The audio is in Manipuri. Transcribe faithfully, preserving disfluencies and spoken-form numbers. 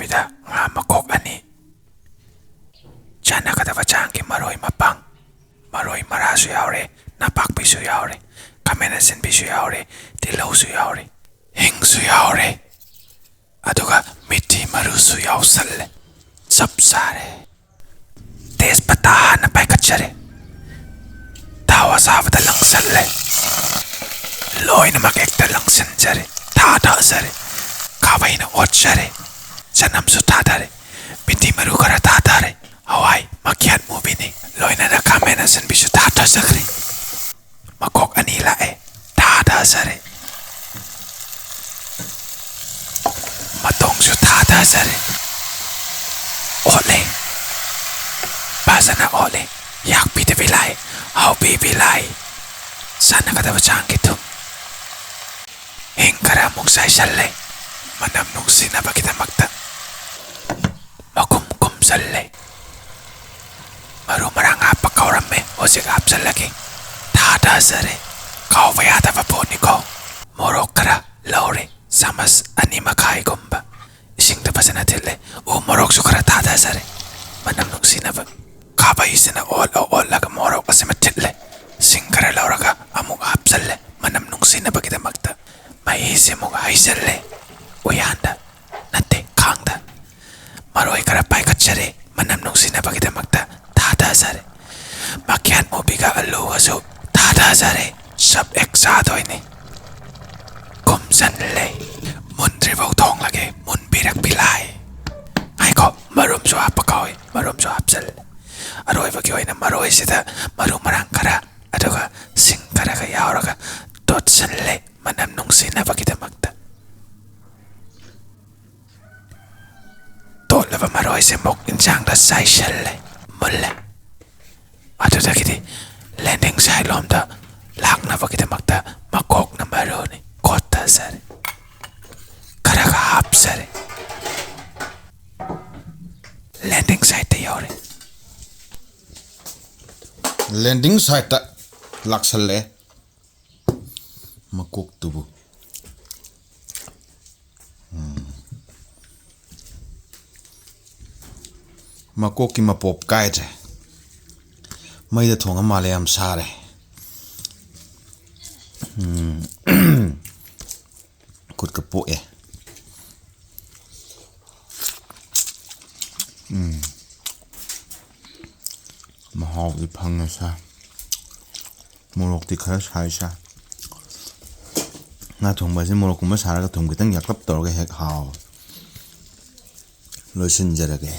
ꯗ ꯉꯥ ꯃꯀꯣꯛ ꯑꯅꯤ, ꯆꯥꯟꯅꯒꯗꯕ ꯆꯥꯡꯒꯤ ꯃꯔꯣꯏ ꯃꯄꯥꯡ, ꯃꯔꯣꯏ ꯃꯔꯥꯁꯨ ꯌꯥꯎꯔꯦ, ꯅꯄꯥꯛꯄꯤꯁꯨ ꯌꯥꯎꯔꯦ, ꯈꯥꯃꯦꯟ ꯑꯁꯤꯟꯕꯤꯁꯨ ꯌꯥꯎꯔꯦ, ꯇꯤꯜꯍꯧꯁꯨ ꯌꯥꯎꯔꯦ, ꯍꯤꯡꯁꯨ ꯌꯥꯎꯔꯦ, ꯑꯗꯨꯒ ꯃꯤꯊꯤ ꯃꯔꯨꯁꯨ ꯌꯥꯎꯁꯜꯂꯦ꯫ ꯆꯞ ꯆꯥꯔꯦ꯫ ꯇꯦꯖꯄꯇꯥ ꯍꯥꯟꯅ ꯄꯥꯏꯈꯠꯆꯔꯦ꯫ ꯊꯥꯎ ꯑꯁꯥꯕꯗ ꯂꯪꯁꯜꯂꯦ꯫ ꯂꯣꯏꯅꯃꯛ ꯍꯦꯛꯇ ꯂꯪꯁꯤꯟꯖꯔꯦ꯫ ꯊꯥ ꯊꯥꯖꯔꯦ꯫ ꯈꯥꯕꯩꯅ ꯑꯣꯠꯆꯔꯦ꯫ ꯆꯅꯝꯁꯨ ꯊꯥꯗꯔꯦ꯫ ꯃꯤꯊꯤ ꯃꯔꯨ ꯈꯔ ꯊꯥꯗꯔꯦ꯫ ꯍꯋꯥꯏ ꯃꯈ꯭ꯌꯥꯠ ꯃꯨꯕꯤꯅꯤ꯫ ꯂꯣꯏꯅꯅ ꯈꯥꯃꯦꯟ ꯑꯁꯤꯟꯕꯤꯁꯨ ꯊꯥꯗꯖꯈ꯭ꯔꯦ꯫ ꯃꯀꯣꯛ ꯑꯅꯤ ꯂꯥꯛꯑꯦ꯫ ꯊꯥꯗꯖꯔꯦ꯫ ꯃꯇꯣꯡꯁꯨ ꯊꯥꯗꯖꯔꯦ꯫ ꯑꯣꯠꯂꯦ꯫ ꯐꯖꯅ ꯑꯣꯠꯂꯦ꯫ ꯌꯥꯛꯄꯤꯗꯕꯤ ꯂꯥꯏ꯫ ꯍꯥꯎꯕꯤꯕꯤ ꯂꯥꯏ꯫ ꯆꯥꯟꯅꯒꯗꯕ ꯆꯥꯡꯒꯤ ꯊꯨꯝ꯫ ꯍꯤꯡ ꯈꯔ ꯑꯃꯨꯛ ꯆꯥꯏꯁꯜꯂꯦ꯫ ꯃꯅꯝ ꯅꯨꯡꯁꯤꯅꯕꯒꯤꯗꯃꯛꯇ꯫ ꯃꯈꯨꯝ ꯈꯨꯝꯖꯜꯂꯦ꯫ ꯃꯔꯨ ꯃꯔꯥꯡ ꯍꯥꯞꯄ ꯀꯥꯎꯔꯝꯃꯦ, ꯍꯧꯖꯤꯛ ꯍꯥꯞꯆꯜꯂꯒꯦ꯫ ꯊꯥꯗꯖꯔꯦ꯫ ꯀꯥꯎꯕ ꯌꯥꯗꯕ ꯄꯣꯠꯅꯤꯀꯣ꯫ ꯃꯣꯔꯣꯛ ꯈꯔ ꯂꯧꯔꯦ, ꯆꯥꯃꯁ ꯑꯅꯤ ꯃꯈꯥꯏꯒꯨꯝꯕ꯫ ꯏꯁꯤꯡꯗ ꯐꯖꯅ ꯊꯤꯠꯂꯦ꯫ ꯎ ꯃꯣꯔꯣꯛꯁꯨ ꯈꯔ ꯊꯥꯗꯖꯔꯦ, ꯃꯅꯝ ꯅꯨꯡꯁꯤꯅꯕ꯫ ꯈꯥꯕꯩꯁꯤꯅ ꯑꯣꯠꯂ ꯑꯣꯠꯂꯒ ꯃꯣꯔꯣꯛ ꯑꯁꯤꯃ ꯊꯤꯠꯂꯦ꯫ ꯁꯤꯡ ꯈꯔ ꯂꯧꯔꯒ ꯑꯃꯨꯛ ꯍꯥꯞꯆꯜꯂꯦ, ꯃꯅꯝ ꯅꯨꯡꯁꯤꯅꯕꯒꯤꯗꯃꯛꯇ꯫ ꯃꯍꯤꯁꯦ ꯑꯃꯨꯛ ꯍꯩꯖꯜꯂꯦ꯫ ꯎꯌꯥꯟꯗ ꯅꯠꯇꯦ, ꯈꯥꯡꯗ꯫ ꯃꯔꯣꯏ ꯈꯔ ꯄꯥꯏꯈꯠꯆꯔꯦ, ꯃꯅꯝ ꯅꯨꯡꯁꯤꯅꯕꯒꯤꯗꯃꯛꯇ ꯊꯥꯗꯖꯔꯦ꯫ ꯃꯈ꯭ꯌꯥꯠ ꯃꯨꯕꯤꯒ ꯑꯂꯨꯒꯁꯨ ꯊꯥꯗꯖꯔꯦ꯫ ꯆꯞ ꯍꯦꯛ ꯆꯥꯗꯣꯏꯅꯤ꯫ ꯈꯨꯝꯖꯜꯂꯦ꯫ ꯃꯨꯟꯗ꯭ꯔꯤꯐꯥꯎ ꯊꯣꯡꯂꯒꯦ, ꯃꯨꯟꯕꯤꯔꯛꯄꯤ ꯂꯥꯏ꯫ ꯉꯥꯏꯈꯣ, ꯃꯔꯨꯝꯁꯨ ꯍꯥꯞꯄ ꯀꯥꯎꯏ, ꯃꯔꯨꯝꯁꯨ ꯍꯥꯞꯆꯜꯂꯦ꯫ ꯑꯔꯣꯏꯕꯒꯤ ꯑꯣꯏꯅ ꯃꯔꯣꯏꯁꯤꯗ ꯃꯔꯨ ꯃꯔꯥꯡ ꯈꯔ, ꯑꯗꯨꯒ ꯁꯤꯡ ꯈꯔꯒ ꯌꯥꯎꯔꯒ ꯇꯣꯠꯁꯜꯂꯦ, ꯃꯅꯝ ꯅꯨꯡꯁꯤꯅꯕꯒꯤꯗꯃꯛꯇ꯫ ꯇꯣꯠꯂꯕ ꯃꯔꯣꯏꯁꯦ ꯑꯃꯨꯛ ꯏꯟꯁꯥꯡꯗ ꯆꯥꯏꯁꯜꯂꯦ, ꯃꯨꯜꯂꯦ꯫ ꯑꯗꯨꯗꯒꯤꯗꯤ ꯂꯦꯟꯗꯤꯡ ꯁꯥꯏꯠ ꯂꯣꯝꯗ ꯂꯥꯛꯅꯕꯒꯤꯗꯃꯛꯇ ꯃꯀꯣꯛꯅ ꯃꯔꯨꯅꯤ, ꯀꯣꯠꯊꯖꯔꯦ, ꯈꯔꯒ ꯍꯥꯞꯆꯔꯦ꯫ ꯂꯦꯟꯗꯤꯡ ꯁꯥꯏꯠꯇ ꯌꯧꯔꯦ꯫ ꯂꯦꯟꯗꯤꯡ ꯁꯥꯏꯠꯇ ꯂꯥꯛꯁꯜꯂꯦ꯫ ꯃꯀꯣꯛꯇꯨꯕꯨ꯫ ꯎꯝ꯫ ꯃꯀꯣꯛꯀꯤ ꯃꯄꯣꯞ ꯀꯥꯏꯗ꯭ꯔꯦ꯫ ꯃꯩꯗ ꯊꯣꯡꯉ ꯃꯥꯜꯂꯦ, ꯌꯥꯝ ꯁꯥꯔꯦ꯫ ꯎꯝ꯫ ꯈꯨꯠꯀ ꯄꯣꯛꯑꯦ꯫ ꯎꯝ꯫ ꯃꯍꯥꯎꯗꯤ ꯐꯪꯉꯦ ꯁꯥ꯫ ꯃꯣꯔꯣꯛꯇꯤ ꯈꯔ ꯁꯥꯏ ꯁꯥ꯫ ꯉꯥ ꯊꯣꯡꯕ ꯑꯁꯤ ꯃꯣꯔꯣꯛꯀꯨꯝꯕ ꯁꯥꯔꯒ ꯊꯨꯝ ꯈꯤꯇꯪ ꯌꯥꯛꯂꯞ ꯇꯧꯔꯒ ꯍꯦꯛ ꯍꯥꯎ꯫ ꯂꯣꯏꯁꯤꯟꯖꯔꯒꯦ꯫